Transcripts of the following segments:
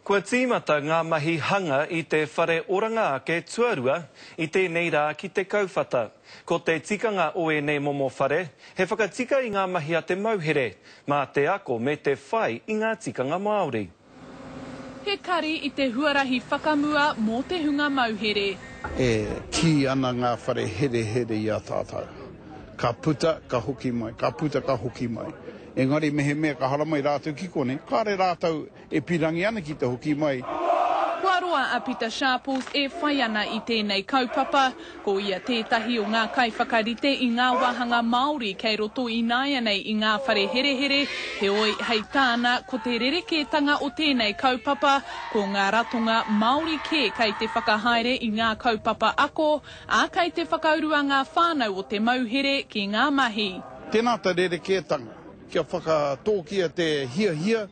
Kua tīmata ngā mahi hanga i te whare oranga ake tuarua i tēnei rā ki Te Kauwhata. Ko te tikanga o ēnei momo whare, he whakatika i ngā mahi a te mauhere, mā te ako me te whai i ngā tikanga Māori. He kari i te huarahi whakamua mō te hunga mauhere. E kī ana ngā whare herehere i a tātou. Ka puta, ka hoki mai, ka puta, ka hoki mai. Engari mehemea ka haramai rātou ki konei, kāre rātou E pirangi ana ki te hoki mai. Kua roa a Pita Sharples e whai ana i tēnei kaupapa. Ko ia tētahi o ngā kaiwhakarite i ngā wāhanga Māori kei roto ināianei i ngā whare herehere, heoi, hei tāna, ko te rerekētanga o tēnei kaupapa, ko ngā ratonga Māori kē kei te whakahaere i ngā kaupapa ako, ā, kei te whakaurua ngā whānau o te mauhere ki ngā mahi. Tēnā te rerekētanga, kia whakatōkia te hiahia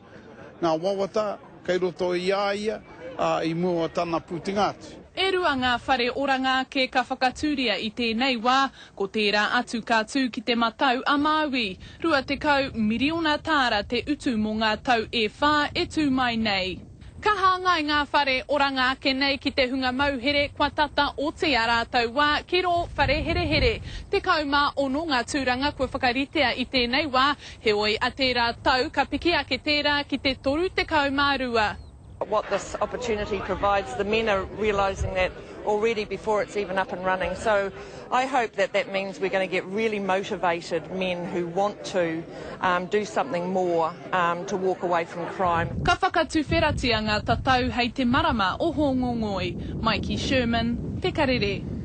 ngā wawata kei roto i a ia, ā, i mua o tana pūtinga atu. E rua ngā whare oranga ake ka whakatūria i tēnei wā, ko tērā atu ka tū ki Te Matau a Māui. 20 miriona tāra te utu mō ngā tau e whā e tū mai nei. Ka hāngai ngā whare oranga ake nei ki te hunga mauhere kua tata oti ā rātou wā ki rō whare herehere. 16 ngā tūranga kua whakaritea i tēnei wā, heoi a tērā tau ka piki ake tērā ki te 32. What this opportunity provides, the men are realising that already before it's even up and running. So I hope that that means we're going to get really motivated men who want to um, do something more um, to walk away from crime. Ka whakatuwheratia ngā tatau hei te marama o Hōngongoi. Maiki Sherman, Te Karere.